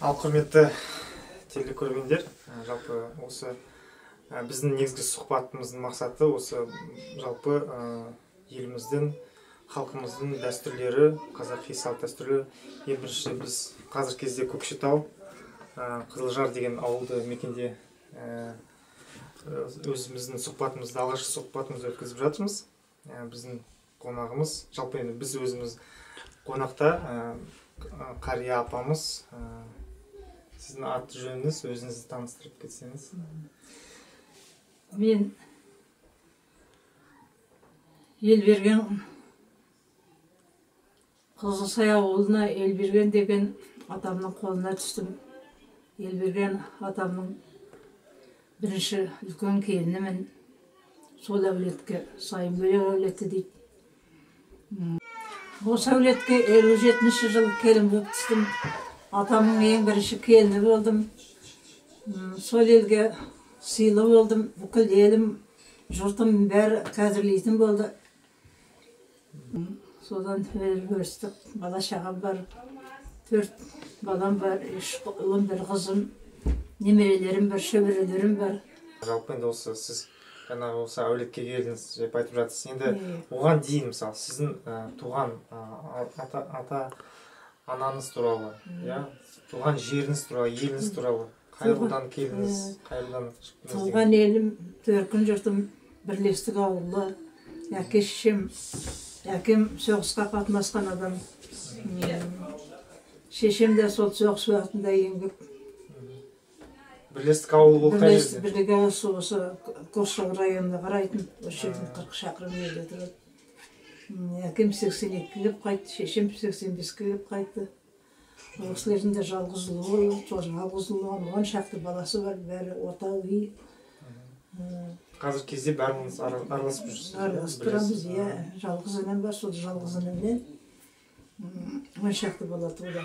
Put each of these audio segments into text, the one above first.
Ал құрметті телекөрермендер, жалпы осы біздің негізгі сұхбатымыздың мақсаты осы жалпы еліміздің, халқымыздың дәстүрлері, қазақи салт дәстүрлері. Ең бірінші біз қазіргі кезде Көкшетау, Қызылжар деген ауылды мекенде өзіміздің сұхбатымызды, алғашқы сұхбатымызды өткізіп жатырмыз. Біздің қонағымыз, жалпы енді біз өзіміз қонақта, қария апамыз, сіздің аты жөніңіз, өзіңізді таныстырып кетсеңіз. Мен Елберген, Қызылсай ауылына Елберген деген атамның қолына түстім. Елберген атамның бірінші үлкен келінімін. Сол әулетке, Сайынбөлек әулеті дейді. Осы әулетке 57 жылы келін болып түстім. Атамның ең бірінші келіні болдым. Сол елге сыйлы болдым. Бүкіл елім, жұртым бәрі қадірлейтін болды. Содан өстік, бала шағам бар, 4 балам бар, 3 ұлым, 1 қызым, немерелерім бар, шөберелерім бар. Жалпы енді осы сіз жаңағы осы әулетке келдіңіз деп айтып жатырсыз. Енді оған дейін мысалы сіздің туған ата анаңыз туралы, иә, туған жеріңіз туралы, еліңіз туралы, қай рудан келдіңіз, қай рудан шықтыңыз? Туған елім, төркін жұртым Бірлестік ауылы, әке шешем, әкем соғысқа қатынасқан адам. Шешем де сол соғыс уақытында еңбек. Бірлестік ауылы ол қай жерде? Бірлестік ауылы осы Көкшетау районына қарайтын, осы жерден 40 шақырым жерде тұрады. Әкем 82-ге келіп қайтты, шешем 85-ке келіп қайтты. Ол кісілердің де жалғыз ұлы болды, сол жалғыз ұлы, 10 шақты баласы бар, бәрі отау үй. Қазіргі кезде бәріңіз араласып жүрсіз? Араласып тұрамыз, иә. Жалғыз інім бар, сол жалғыз інімнен 10 шақты бала туды.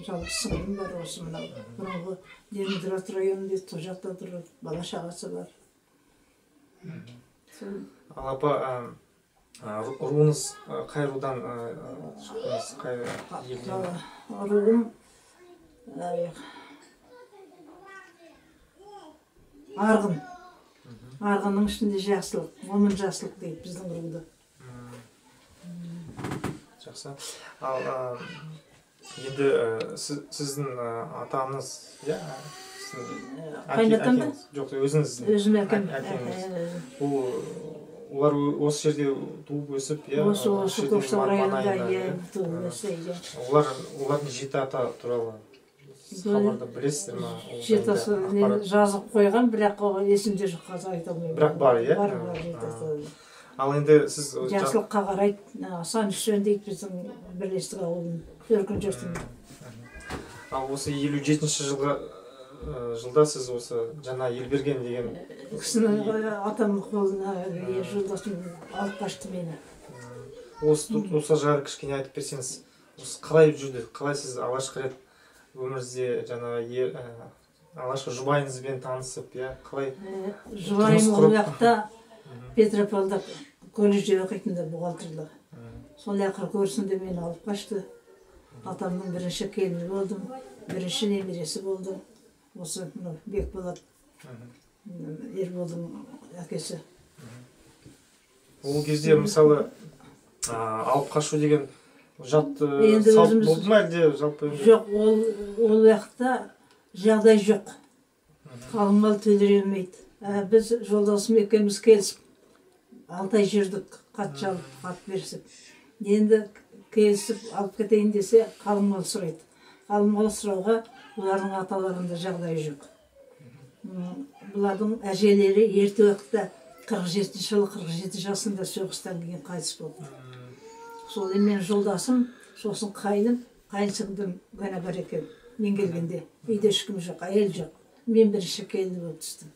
Жалғыз сіңлім бар, осы мынау бұрынғы Ленинград районында, сол жақта тұрады, бала шағасы бар. Ал апа, руыңыз қай рудан шықтыңыз, қай елден? Руым Арғын. Арғынның ішінде Жақсылық, Момын Жақсылық дейді біздің руды. Жақсы. Ал енді сіздің атаңыз, иә? Қайнатам ба? Жоқ, өзіңіздің. Өзім әкем. Әкеңіз. Олар осы жерде туып өсіп, иә? Осы Көкшетау районында, иә, туып өсті, иә. Олардың жеті ата туралы хабарды білесіздер ме? Жеті ата жазып қойған, бірақ есімде жоқ, қазір айта алмаймын. Бірақ бар, иә? Бар, бар, жеті ата. Ал енді сіз Жақсылыққа қарайды, Асан Үсен дейді біздің Бірлестік ауылының төркін жұртының. Ал осы 57 жылғы жылда сіз осы жаңа Елберген деген кісінің атамның қолына, жолдасым алып қашты мені. Осы жайлы кішкене айтып берсеңіз, осы қалай жүрді, қалай сіз алғашқы рет өміріңізде жаңағы алғашқы жұбайыңызбен танысып, иә, қалай? Жұбайым ол уақытта Петропавлда колледжде оқитын да, бухгалтерлік. Сол ақыры көрсін де мені алып қашты. Атамның бірінші келіні болдым, бірінші немересі болды. Осы мынау Бекболат Ерболдың әкесі. Ол кезде мысалы алып қашу деген жат салт болды ма әлде жалпы? Жоқ, ол уақытта жағдай жоқ. Қалың мал төлей алмайды. Біз жолдасым екеуміз келісіп 6 ай жүрдік, хат жазып, хат берісіп. Енді келісіп алып кетейін десе, қалың мал сұрайды. Қалың мал сұрауға олардың аталарында жағдайы жоқ. Бұлардың әжелері ерте уақытта 47 жылы 47 жасында соғыстан кейін қайтыс болды. Сол мен жолдасым, сосын қайным, қайын сіңлім ғана бар екен. Мен келгенде үйде ешкім жоқ, әйел жоқ. Мен бірінші келін болып түстім.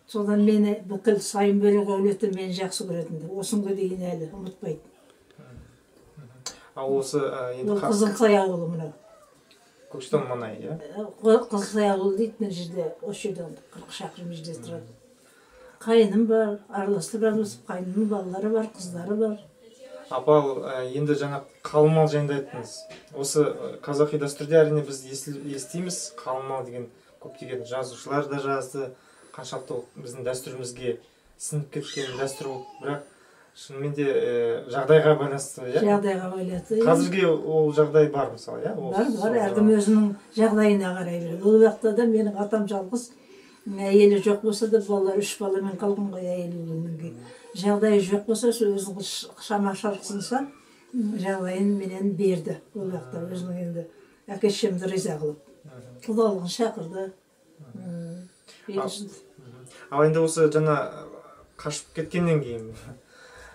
Содан мені бүкіл Сайынбөлек әулеті мені жақсы көретін. Осы күнге дейін әлі ұмытпайды. Ал осы енді Ол Қызылсай ауылы мынау. Көкшетау маңайы, иә? Қызылсай ауылы дейді мына жерде, осы жерден 40 шақырым жерде тұрады. Қайыным бар, араластырамыз, қайынымның балалары бар, қыздары бар. Апа, енді жаңа қалың мал жайында айттыңыз. Осы қазақи дәстүрде әрине біз естиміз, қалың мал деген көптеген жазушылар да жазды, қаншалықты ол біздің дәстүрімізге сіңіп кеткен дәстүр болып, бірақ шынымен де жағдайға байланысты, иә? Жағдайға байланысты. Қазірге ол жағдай бар мысалы, иә? Бар, бар, әркім өзінің жағдайына қарай береді. Ол уақытта да менің атам жалғыз, әйелі жоқ болса да балалар, 3 баламен қалған ғой әйелі өлгеннен кейін. Жағдайы жоқ болса, сол өзінің шама шарқысынша жағдайын менен берді. Ол уақытта өзінің енді әке шешемді риза қылып, құдалығын шақырды. Ал енді осы жаңа қашып кеткеннен кейін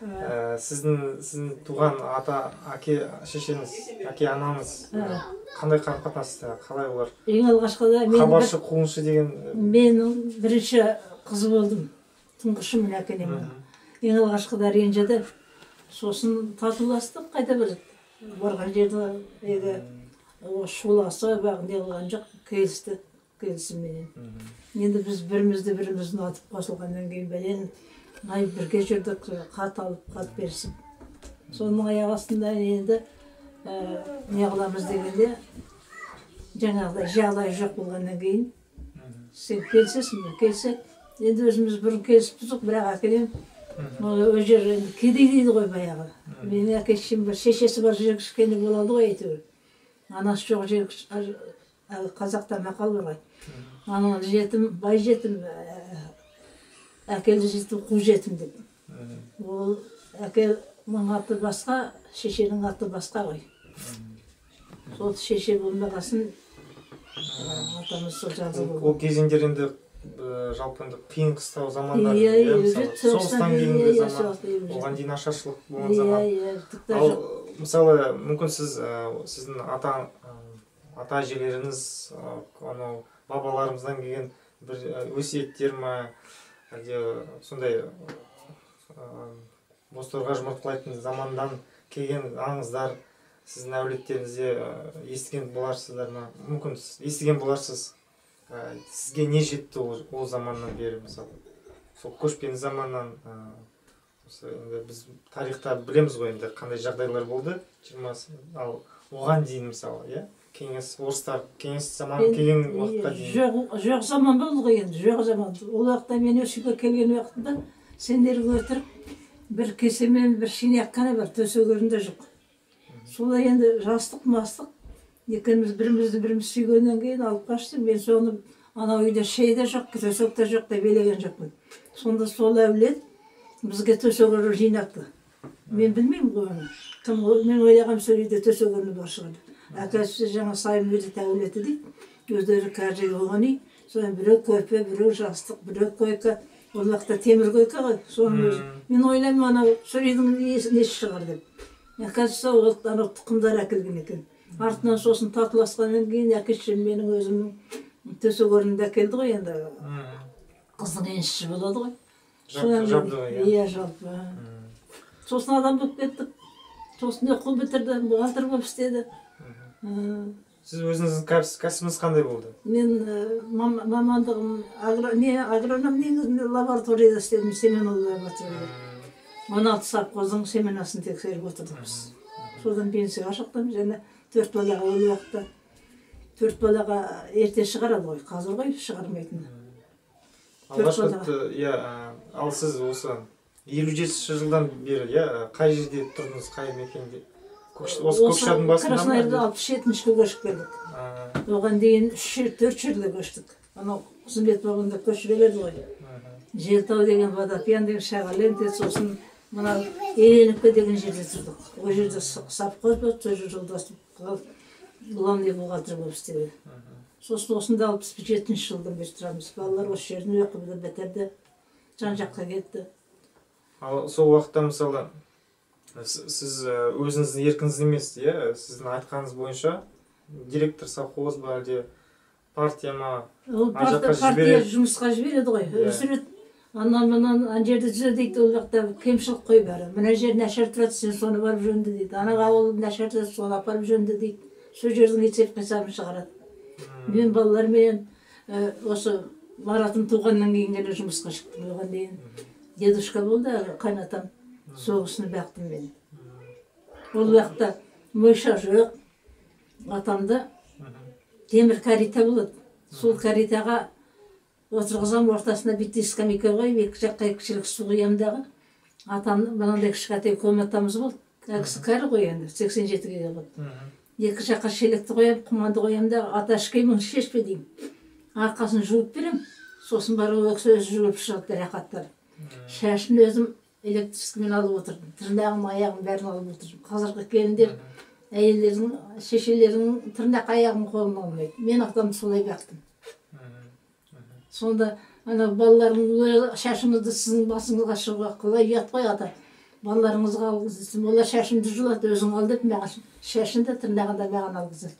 сіздің туған ата, әке шешеңіз, әке анаңыз қандай қарым қатынаста, қалай олар? Ең алғашқыда мен хабаршы, қуғыншы деген. Мен бірінші қызы болдым, тұңғышымын әкенемнің. Ең алғашқыда ренжіді, сосын татуластық қайта бір барған жерде егі шуласып, не қылған жоқ, келісті, келісімменен. Енді біз бірімізді біріміз ұнатып қосылғаннан кейін бәлен ай бірге жүрдік, хат алып, хат берісіп. Соның аяқ астында енді не қыламыз дегенде, жаңағыдай жағдай жоқ болғаннан кейін сен келісесің бе? Келсек, енді өзіміз бұрын келісіп тұрдық, бірақ әкелем ол жер енді кедей дейді ғой баяғы. Менің әке шешем бар, шешесі бар жер кішкене болады ғой әйтеуір. Анасы жоқ жер, қазақта мақал бар ғой. Аналы жетім, бай жетім, әкелі жетім, қу жетім деп. Ол әкенің аты басқа, шешенің аты басқа ғой. Сол шеше болмағасын атамыз сол жазы болды. Ол кезеңдер енді жалпы енді қиын қыстау замандар, соғыстан кейінгі заман, оған дейін ашаршылық болған заман. Ал мысалы мүмкін сіз сіздің ата әжелеріңіз, анау бабаларымыздан келген бір өсиеттер ма, әлде сондай бозторға жұмыртқалайтын замандан келген аңыздар сіздің әулеттеріңізде естіген боларсыздар ма? Мүмкін естіген боларсыз. Сізге не жетті ол заманнан бері, мысалы? Сол көшпенді заманнан, осы енді біз тарихта білеміз ғой енді қандай жағдайлар болды, ал оған дейін мысалы, иә? Кеңес, орыстар, кеңес заманы келген уақытқа дейін. Жоқ заман болды ғой енді, жоқ заман. Ол уақытта мен өсуге келген уақытында сендерге өтірік бір кесемен бір шиняк қана бар, төсек орын да жоқ. Солай енді жастық мастық, екеуміз бірімізді біріміз сүйгеннен кейін алып қашты. Мен соны анау үйде шей де жоқ, төсек те жоқ деп елеген жоқпын. Сонда сол әулет бізге төсек орын жинапты. Мен білмеймін ғой оны. Кім, мен ойлағам сол үйде төсек орны бар шығар деп. Әкесі жаңа Сайын әулеті дейді, өздері кәржеге болған үй. Содан біреу көрпе, біреу жастық, біреу койка. Ол уақытта темір койка ғой, соның өзі. Мен ойлаймын анау сол үйдің несі шығар деп. Әкесі ол анау тұқымдар әкелген екен. Артынан сосын татуласқаннан кейін әке шешем менің өзімнің төсек орнында әкелді ғой енді. Қыздың еншісі болады ғой. Жабды ғой, иә. Жалпы. Сосын адам болып кеттік. Сосын оқу бітірді, бухгалтер болып істеді. Сіз өзіңіздің кәсібіңіз қандай болды? Мен мамандығым агроном, негізінде лабораторияда істедім, семенол лабораторияда. 16 совхоздың семенасын тексеріп отырдық біз. Содан пенсияға шықтым, және 4 балаға ол уақытта 4 балаға ерте шығарады ғой, қазір ғой шығармайтын. Алғашқы, иә, ал сіз осы 57 жылдан бері, иә, қай жерде тұрдыңыз, қай мекенде? Осы Көкшетаудың басында ма? Красноярда 67-ші көшіп келдік. Оған дейін 3-4 жерде көштік. Анау қызмет бабында көшіре берді ғой. Желтау деген, Водопьян деген, Шағаленте, сосын мынау Еленовка деген жерде тұрдық. Ол жерде совхоз болды, сол жерде жолдасым главный бухгалтер болып істеді. Сосын осында 67 жылдан бері тұрамыз. Балалар осы жерден оқып бітірді, жан-жаққа кетті. Ал сол уақытта мысалы сіз өзіңіздің еркіңіз емес, иә? Сіздің айтқаныңыз бойынша директор совхоз ба, әлде партия ма? Ол партия жұмысқа жібереді ғой. Өсіреді. Анан мынан ана жерде түзе дейді, ол жақта кемшілік қой бәрі. Мына жер нашар тұрады, сен соны барып жөнде дейді. Ана ауыл нашар тұрады, соны апарып жөнде дейді. Сол жердің есеп қисабын шығарады. Мен балалармен осы Маратым туғаннан кейін ғана жұмысқа шықтым. Оған дейін дедушка болды, қайнатам. Соғысын бақтым мен. Ол уақытта мойша жоқ. Атамды темір карита болады. Сол каритаға отырғызам, ортасына бүйтіп скамейка қойып, екі жаққа екі шелек су құямын дағы. Атам мынандай кішкентай комнатамыз болды. Кісі кәрі ғой енді, 87-ге келді. Екі жаққа шелекті қоямын, құманды қоямын да, ата ішкеймін, шешпе деймін. Арқасын жуып беремін, сосын барып ол кісі өзі жуып шығады рақаттар. Шашын өзім электрическімен алып отырдым, тырнағын, аяғын бәрін алып отырдым. Қазіргі келіндер әйелдердің, шешелерінің тырнақ аяғын қолына алмайды. Мен атамды солай бақтым. Сонда ана балаларым шашыңызды сіздің басыңызға шығуға қалай ұят қой ата. Балаларыңызға алғызсын, олар шашымды жұлады, өзің ал деп маған шашын да тырнағын да маған алғызады.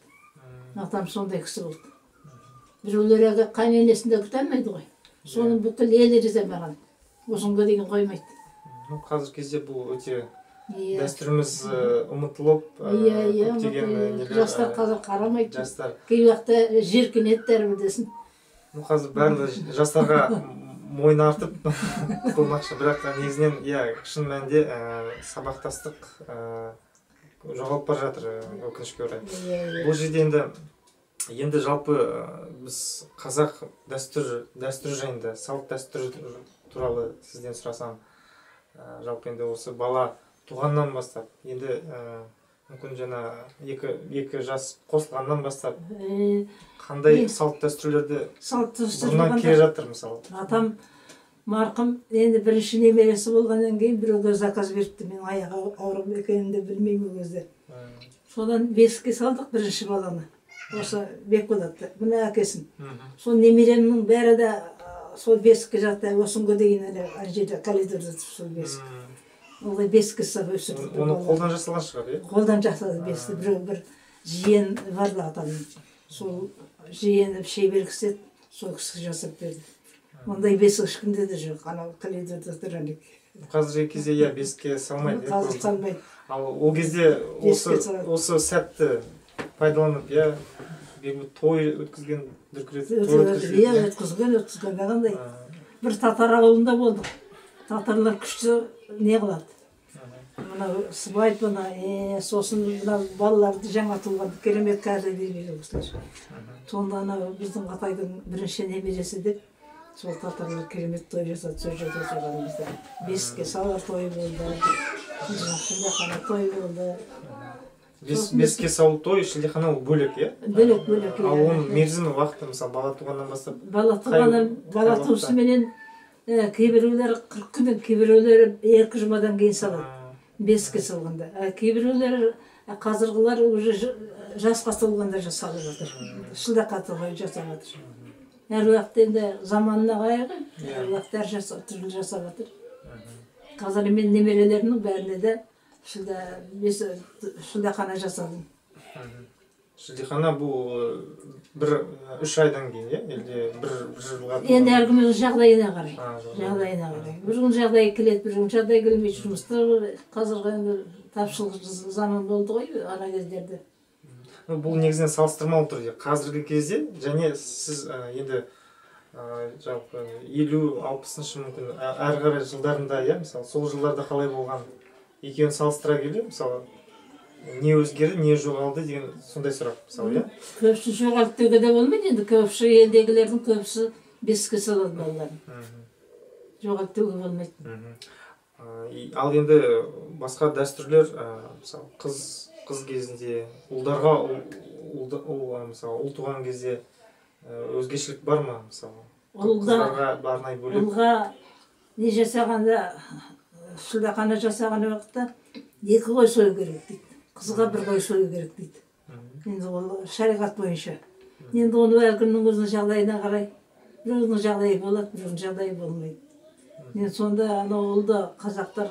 Атам сондай кісі болды. Біреулер әлгі қайыненесін де күте алмайды ғой. Соның бүкіл елі риза маған. Осынға дейін қоймайды. Қазіргі кезде бұл өте дәстүріміз ұмытылып, көптеген нелер, жастар қазір қарамайды. Жастар. Кей уақытта жеркенеді бәрібір десін. Қазір барлығы жастарға мойын артып қылмақшы, бірақ негізінен, иә, шын мәнінде сабақтастық жоғалып бара жатыр, өкінішке орай. Бұл жерде енді жалпы біз қазақ дәстүр жайында, салт дәстүр туралы сізден сұрасам, жалпы енді осы бала туғаннан бастап, енді мүмкін жаңа екі жас қосылғаннан бастап қандай салт дәстүрлерді бұрыннан келе жатыр мысалы? Атам марқұм енді бірінші немересі болғаннан кейін біреуге заказ беріпті, мен аяғы ауыр екенін де білмеймін ол кезде. Содан бесікке салдық бірінші баланы, осы Бекболатты, мына әкесін. Сол немеремнің бәрі де сол бесікке жатты, осынға дейін әлі ана жерде коридорда тұр сол бесік. Олай бесікке салып өсірдік. Оны қолдан жасалған шығар, иә? Қолдан жасады бесікті. Біреу бір жиен бар да атамның. Сол жиені шебер кісі еді, сол кісі жасап берді. Ондай бесік ешкімде де жоқ, анау коридорда тұр әне. Қазіргі кезде иә бесікке салмайды. Қазір салмайды. Ал ол кезде осы сәтті пайдаланып, иә, бейбіт той өткізген, дүркіретіп той өткізген. Иә, өткізген қандай. Бір татар ауылында болдық. Татарлар күшті не қылады? Мына сыбайды, мына, сосын мына балаларды жаңа туған керемет кәрі дейді ол кісілер. Сонда ана біздің атайдың бірінші немересі деп сол татарлар керемет той жасады, сол жерде отырғанымызда. Бесікке салар той болды, шілдехана той болды. Бесікке салу той, шілдехана ол бөлек, иә? Бөлек, бөлек. Ал оның мерзімі уақыты, мысалы, бала туғаннан бастап? Бала туғаннан, бала туысыменен кейбіреулері 40 күннен, кейбіреулері 2 жұмадан кейін салады, бесікке салғанда. Кейбіреулері қазіргілер уже жасқа толғанда жасалып жатыр, шілдехана жасап жатыр. Әр уақытта енді заманына қарай ғой, әр уақытта әр түрлі жасап жатыр. Қазір мен немерелерімнің бәріне де шілдехана жасадым. Шілдехана бұл бір 3 айдан кейін, иә? Әлде бір жылға? Енді әркімнің жағдайына қарай. Жағдайына қарай. Бір күн жағдайы келеді, бір күн жағдайы келмейді. Жұмыста қазіргі енді тапшылық заман болды ғой ана кездерде. Бұл негізінен салыстырмалы түрде қазіргі кезде және сіз енді жалпы 50-60-шы мүмкін әрі қарай жылдарында, иә, мысалы, сол жылдарда қалай болған екеуін салыстыра келе, мысалы, не өзгерді, не жоғалды деген сондай сұрақ, мысалы, иә? Көбісі жоғалды деуге де болмайды енді, көбісі елдегілердің көбісі бесікке салады балаларын. Жоғалды деуге болмайды. Ал енді басқа дәстүрлер, мысалы, қыз кезінде, ұлдарға, мысалы, ұл туған кезде өзгешілік бар ма, мысалы? Қыздарға арнайы бөлек. Ұлға не жасағанда, шілдехана жасаған уақытта 2 қой сою керек дейді. Қызға 1 қой сою керек дейді. Енді ол шариғат бойынша. Енді оны әркімнің өзінің жағдайына қарай, біреудің жағдайы болады, біреудің жағдайы болмайды. Енді сонда анау ұлды қазақтар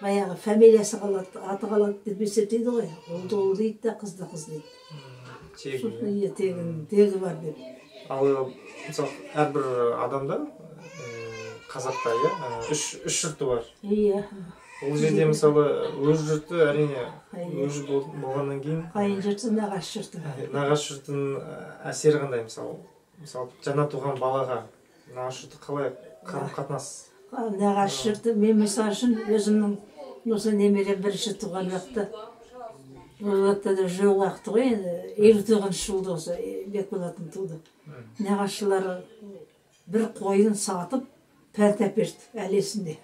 баяғы фамилиясы қалады, аты қалады деп есептейді ғой. Ұлды ұл дейді де, қызды қыз дейді. Тегі. Иә, тегі бар деп. Ал мысалы әрбір адамда қазақта, иә, үш жұрты бар. Иә. Ол жерде мысалы өз жұрты әрине өз болғаннан кейін қайын жұрты, нағашы жұрты. Нағашы жұртының әсері қандай мысалы? Мысалы жаңа туған балаға нағашы жұрты қалай қарым-қатынас? Нағашы жұрты, мен мысалы үшін өзімнің осы немерем бірінші туған уақытта Ол уақытта да жоқ уақыты ғой енді, 59 жылда осы Бекболатым туды. Нағашылары бір қойын сатып пәлте әперді, әлі есімде.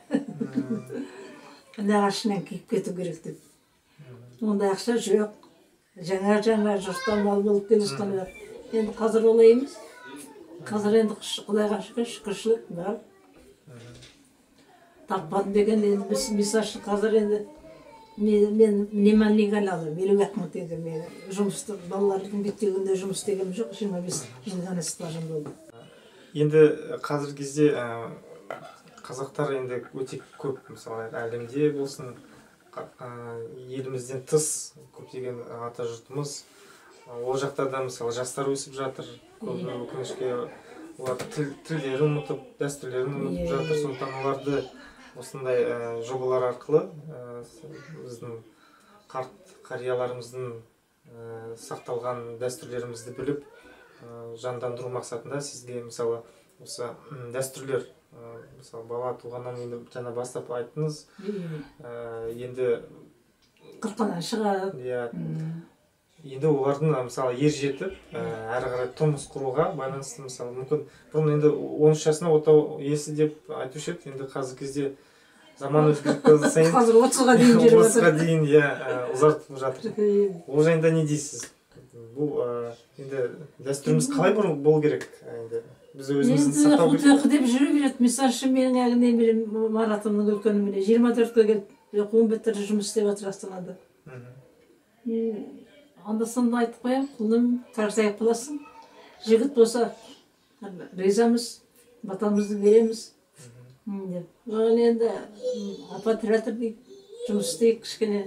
Нағашынан киіп кету керек деп. Ондай ақша жоқ. Жаңа-жаңа жұрттан мал болып келе жатқан уақыт. Енді қазір олай емес. Қазір енді Құдайға шүкір, шүкіршілік бар. Таппадым деген енді біз мысал қазір енді мен неман аламын, 50 мың теңге мен жұмысты балалардың беттегінде жұмыс істегенім жоқ, 25 жыл ғана стажым болды. Енді қазіргі кезде қазақтар енді өте көп, мысалы әлемде болсын, елімізден тыс көптеген ата жұртымыз, ол жақтарда мысалы жастар өсіп жатыр, көбі өкінішке олар тілдерін ұмытып, дәстүрлерін ұмытып жатыр. Сондықтан оларды осындай жобалар арқылы біздің қарт қарияларымыздың сақталған дәстүрлерімізді біліп, жандандыру мақсатында сізге мысалы осы дәстүрлер, мысалы бала туғаннан енді жаңа бастап айттыңыз, енді қырқынан шығады. Иә. Енді олардың мысалы ер жетіп, әрі қарай тұрмыс құруға байланысты мысалы мүмкін бұрын енді 13 жасына отау иесі деп айтушы еді, енді қазіргі кезде заман өзгеріп сайын қазір 30-ға дейін жүріп жатыр. 30-ға дейін иә ұзартып жатыр. Ол жайында не дейсіз? Бұл енді дәстүріміз қалай болу керек? Енді біз өзімізді сақтау керек. Енді деп жүре береді. Мысалы үшін менің әлгі немерем Маратымның үлкені міне 24-ке келіп, оқуын бітіріп жұмыс істеп жатыр Астанада. Анда-санда айтып қоямын, құлыным қартайып қаласың, жігіт болса ризамыз, батамызды береміз деп. Оған енді апа тұра тұр дейді, жұмыс істейік кішкене,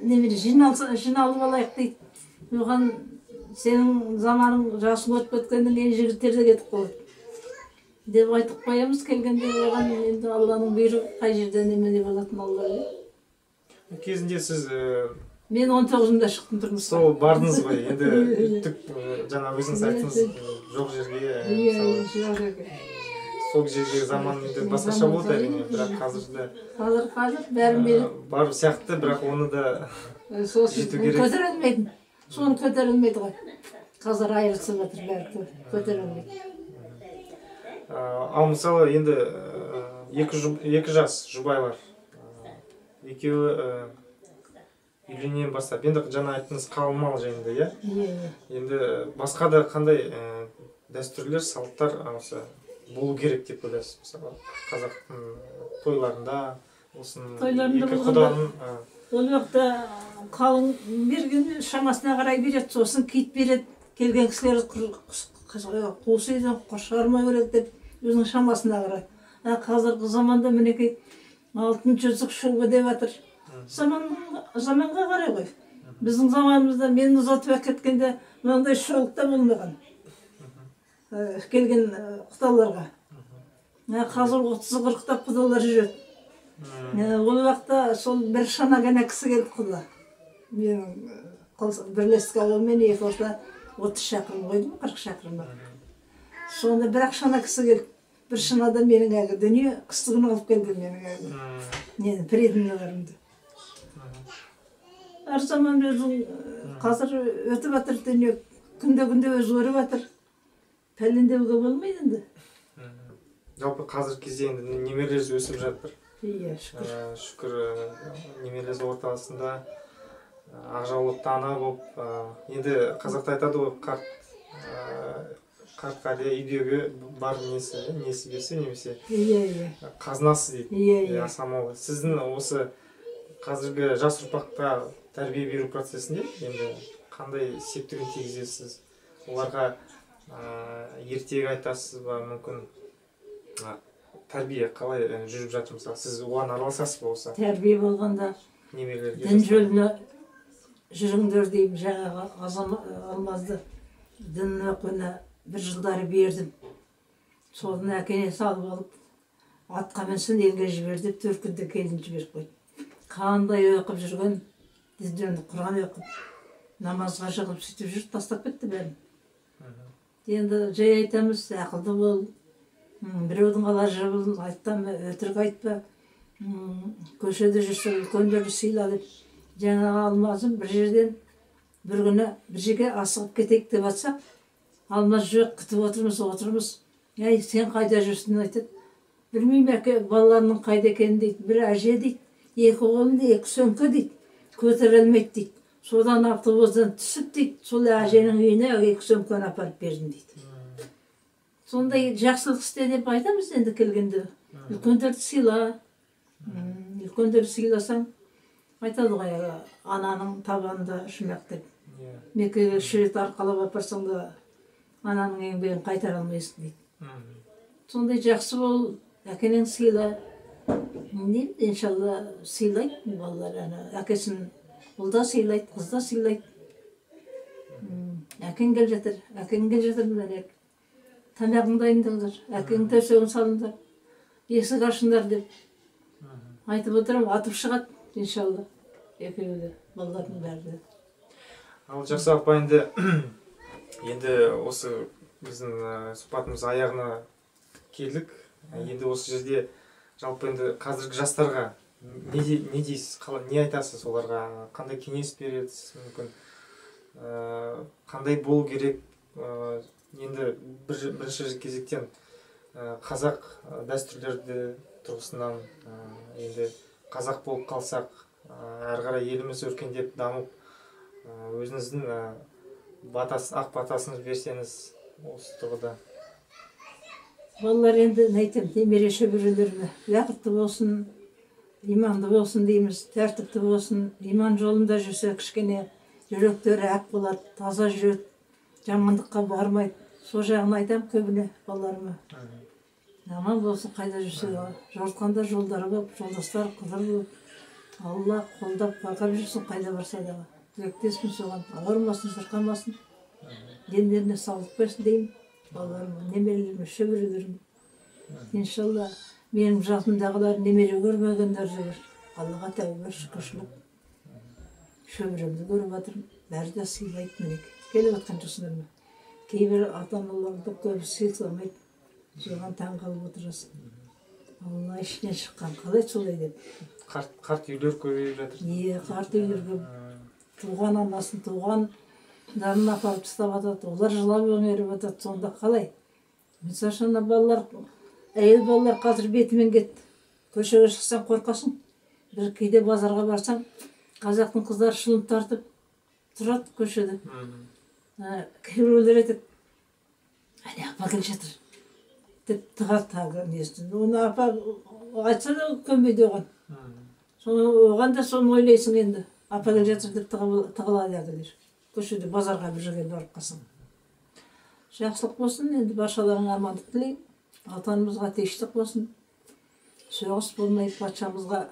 немене жиналып алайық дейді. Оған сенің заманың жасың өтіп кеткеннен кейін жігіттер де кетіп қалады деп айтып қоямыз. Келгенде оған енді Алланың бұйрығы, қай жерде немене болатынын Алла біледі. Кезінде сіз мен 19-ымда шықтым тұрмысқа. Сол бардыңыз ғой, енді түк жаңа өзіңіз айттыңыз, жоқ жерге, мысалы сол жерге заман енді басқаша болды әрине, бірақ қазірде қазір бәрін береді. Бар сияқты, бірақ оны да жету керек. Көтере алмайтын, соны көтере алмайды ғой. Қазір айырылысып жатыр бәрі, көтере алмайды. Ал мысалы енді екі жас жұбайлар екеуі үйленен бастап, енді жаңа айттыңыз қалың мал жайында, иә? Енді басқа да қандай дәстүрлер, салттар осы болу керек деп ойлайсыз? Мысалы қазақтың тойларында болсын, екі құданың ол уақытта қалың берген шамасына қарай береді, сосын кит береді, келген кісілер қуыс үйден шығармау керек деп өзінің шамасына қарай. Қазіргі заманда мінекей алтын жүзік шубы деп жатыр. Заманға қарай ғой. Біздің заманымызда мені ұзатып әкеткенде мынандай шолық та болмаған келген құдаларға. Қазір 30-40-тап құдалар жүреді. Ол уақытта сол бір шана ғана кісі келді құда. Менің бірлестік ауылымен екі орта 30 шақырым қойдым, 40 шақырым бар. Сонда бір ақ шана кісі келді. Бір шанада менің әлгі дүние қыстығын алып келді менің әлгі. Нені, преданныйларымды. Әр заман өзің қазір өтіп жатыр дүние, күнде-күнде өзгеріп жатыр. Пәлендеуге болмайды енді. Жалпы қазіргі кезде енді немерелер өсіп жатыр. Иә, шүкір. Шүкір, немерелер ортасында ақ жаулықты ана болып, енді қазақта айтады ғой, қарт қария үйдегі бар несі, несібесі немесе қазынасы дейді. Аса мол. Сіздің осы қазіргі жас ұрпаққа тәрбие беру процесінде енді қандай септігін тигізесіз? Оларға ертегі айтасыз ба, мүмкін тәрбие қалай жүріп жатыр, мысалы сіз оған араласасыз ба осы? Тәрбие болғанда немерелерге дін жолына жүріңдер деймін. Жаңағы Алмазды дін оқуына бір жылдары бердім. Соны әкене салып алып, атқа мінсін, елге жібер деп 4 күнде келін жіберіп қойды. Қандай оқып жүрген, дін Құран оқып, намазға шығып сөйтіп жүріп тастап кетті бәрін. Енді жай айтамыз, ақылды бол, біреудің ала жібін айтпа, өтірік айтпа, көшеде жүрсе үлкендерді сыйла деп. Жаңағы Алмазым бір жерден бір күні бір жерге асығып кетейік деп жатсақ, Алмаз жоқ, күтіп отырмыз, отырмыз. Әй, сен қайда жүрсің айтады. Білмеймін әке, балаларының қайда екенін дейді. Бір әже дейді, екі қолында екі сөмке дейді, көтере алмайды дейді. Содан автобустан түсіп дейді, сол әженің үйіне екі сөмкені апарып бердім дейді. Сондай жақсылық істе деп айтамыз енді келгенде. Үлкендерді сыйла. Үлкендерді сыйласаң, айтады ғой, ананың табанында шүмек деп. Меккеге үш рет арқалап апарсаң да ананың еңбегін қайтара алмайсың дейді. Сондай жақсы бол, әкенең сыйла. Не, иншалла сыйлайды балалар, ана әкесін ұл да сыйлайды, қыз да сыйлайды. Әкең келе жатыр, әкең келе жатыр міне. Тамағыңды дайындаңдар, әкеңнің төсегін салыңдар, есік ашыңдар деп айтып отырамын, атып шығады иншалла екеуі де, балалардың бәрі де. Ал жақсы апа, енді осы біздің сұхбатымыз аяғына келдік. Енді осы жерде жалпы енді қазіргі жастарға не дейсіз, не айтасыз оларға, қандай кеңес бересіз мүмкін, қандай болу керек? Енді бірінші кезектен қазақ дәстүрлерді тұрғысынан, енді қазақ болып қалсақ, әрі қарай еліміз өркендеп дамып, өзіңіздің ақ батасыңыз берсеңіз осы тұрғыда. Балалар енді не айтамын, немере шөберелеріме бақытты болсын, иманды болсын дейміз, тәртіпті болсын, иман жолында жүрсе кішкене жүректері ақ болады, таза жүреді, жамандыққа бармайды. Сол жағын айтамын көбіне балаларыма. Аман болсын, қайда жүрсе, жортқанда жолдары болып, жолдастары қыдыр болып, Алла қолдап қорғап жүрсін қайда барса да. Тілектеспін соған, ауырмасын, сырқамасын, дендеріне саулық берсін деймін балаларыма, немерелеріме, шөберелеріме. Иншалла менің жасымдағылар немере көрмегендер де бар. Аллаға тәуба, шүкіршілік. Шөберемді көріп жатырмын, бәрі де сыйлайды мінекей. Келіп жатқан жоқсыңдар ма? Кейбір ата-аналарды көбісі сыйламайды, соған таң қалып отырасың. Алла ішінен шыққан қалай солай деп. Қарт үйлер көбейіп жатыр. Е, қарт үйлер көп. Туған анасын, туғандарын апарып тастап жатады, олар жылап өңеріп жатады, сонда қалай? Мысалы үшін балалар, әйел балалар қазір бетімен кетті. Көшеге шықсаң қорқасың. Бір кейде базарға барсаң, қазақтың қыздары шылым тартып тұрады көшеде. Кейбіреулер айтады, әне апа келе жатыр деп тығады тағы несін. Оны апа айтса да көнбейді оған. Оған да соны ойлайсың енді. Апа келе жатыр деп тығылады әлгілер. Көшеде базарға бір жерге барып қалсаң. Жақсылық болсын, енді баршаларыңа амандық тілеймін. Отанымызға тыныштық болсын. Соғыс болмай патшамызға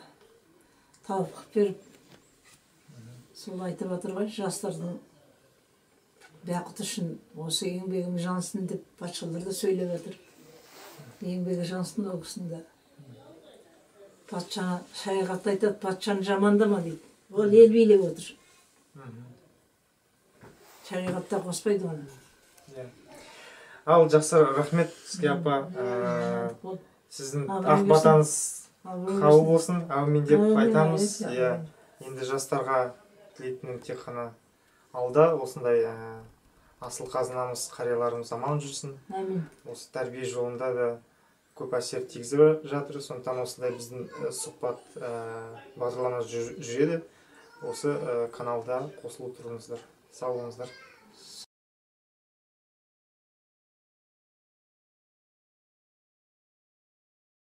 тауфиқ беріп, сол айтып жатыр ғой, жастардың бақыты үшін осы еңбегім жансын деп патшалар да сөйлеп жатыр. Еңбегі жансын ол кісінің де. Патшаны шариғатта айтады, патшаны жамандама дейді. Ол ел билеп отыр. Шариғатта қоспайды оны. Ал жақсы, рахмет сізге апа. Сіздің ақ батаңыз қабыл болсын, әумин деп айтамыз. Енді жастарға тілейтінім тек қана алда осындай асыл қазынамыз, қарияларымыз аман жүрсін. Осы тәрбие жолында да көп әсер тигізіп жатыр. Сондықтан осындай біздің сұхбат бағдарламамыз жүреді. Осы каналда қосылып тұрыңыздар. Сау болыңыздар.